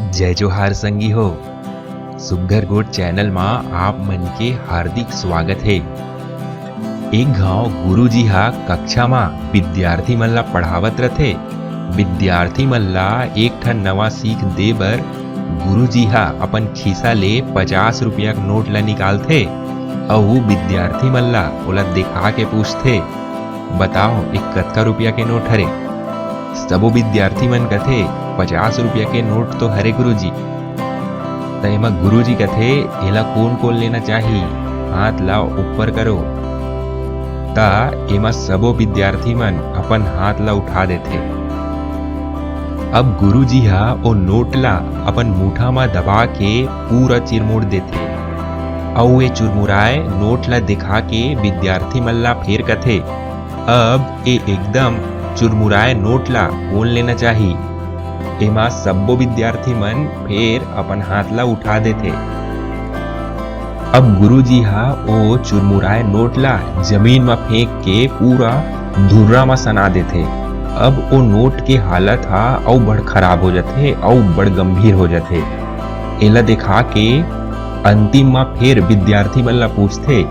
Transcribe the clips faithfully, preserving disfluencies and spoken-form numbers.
जय जोहार संगी हो, सुग्घर गोठ चैनल मा आप मन के हार्दिक स्वागत हे। एक घांव गुरुजी हा कक्षा मा विद्यार्थी मन ला पढ़ावत रथे। विद्यार्थी मन ला एक ठन नवा सीख दे बर गुरुजी हा अपन खिसा ले पचास रुपया के नोट ला निकालथे अउ विद्यार्थी मन ला ओला देखा के पूछथे, "बताओ, ए कतका रुपया के नोट हरे?" सबो विद्यार्थी मन कथे, "पचास रुपया के नोट तो हरे गुरुजी।" त एमा गुरुजी कथे, "एला कोन कोन लेना चाही? हाथ ला ऊपर करो।" त एमा सबो विद्यार्थी मन अपन हाथ ला उठा देथे। अब गुरुजी हा ओ नोट ला अपन मुठा मा दबा के पूरा चिरमुर देथे, अउ ए चुरमुराए नोट ला दिखा के विद्यार्थी मन ला फेर कथे, "अब ए एकदम चुरमुराए नोट ला कोन लेना चाही?" एमा सब्बो विद्यार्थी मन फेर अपन हाथ ला उठा देथे। अब गुरुजी हा ओ चुरमुराए नोट ला जमीन म फेंक के पूरा धुर्रा म सना देथे। अब ओ नोट के हालत हा अउ बड़ खराब हो जथे, अउ बड़ गंभीर हो जथे। एला देखा के अंतिम म फेर विद्यार्थी मन ला पूछथे,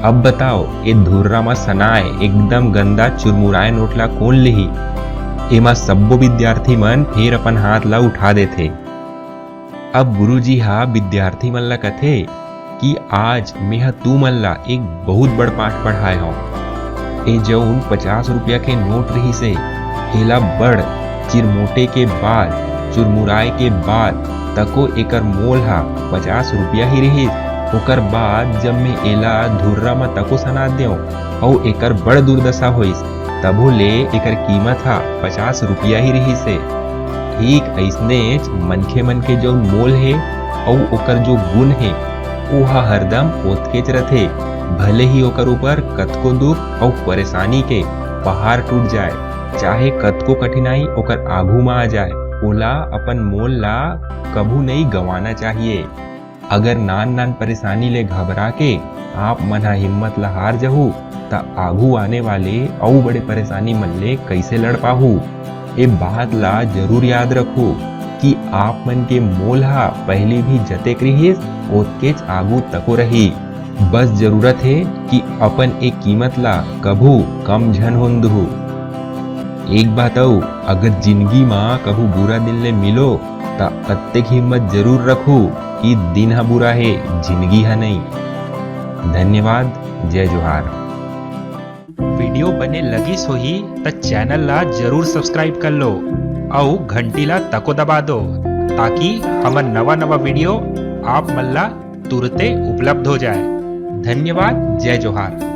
"अब बताओ, ए धुर्रा म सनाए एकदम गंदा चुरमुराए नोट ला कोन लेही?" एमा सब्बो विद्यार्थी मन फेर अपन हाथ ला उठा देथे। अब गुरुजी हा विद्यार्थी मन ला कथे कि आज मेंह तुमन ला एक बहुत बड़ पाठ पढ़ाए हंव। ए जउन पचास रुपया के नोट रिहिस हे, एला बड़ चिरमोटे के बाद, चुरमुराए के बाद तको एकर मोल हा पचास रुपया ही रिहिस। ओकर बाद जब मैं एला धुर्रा म तको सना देंव अउ एकर बड़ दुर्दशा होइस, तभो ले एकर कीमत हा पचास रुपया ही रिहिस हे। ठीक अइसनेच मनखे मन के जउन मोल हे अउ ओकर जो गुन हे, ओहा हरदम ओतकेच रथे। भले ही ओकर ऊपर कतको दुख अउ परेशानी के पहाड़ टूट जाए, चाहे कतको कठिनाई ओकर आघू म आ जाए, ओला अपन मोल ला कभू नइ गंवाना चाहिए। अगर नान-नान परेशानी ले घबरा के आप मन ह हिम्मत ला हार जहू, त आघू आने वाले अउ बड़े परेशानी मन ले कइसे लड़ पाहू? ए बात ला जरूर याद रखो कि आप मन के मोल ह पहिली भी जतेक रिहिस, ओतकेच आघू तको रही। बस जरूरत हे कि अपन ए कीमत ला कभू कम झन होन दुहू। एक बात अउ, अगर जिंदगी म कभू बुरा दिन ले मिलो, त अतेक हिम्मत जरूर रखू कि दिन ह बुरा हे, जिंदगी ह नइ। धन्यवाद, जय जोहार। वीडियो बने लगिस होही त चैनल ला जरूर subscribe कर लो अउ घंटी ला तको दबा दो, ताकि हमर नवा नवा वीडियो आप मन ला तुरते उपलब्ध हो जाए। धन्यवाद, जय जोहार।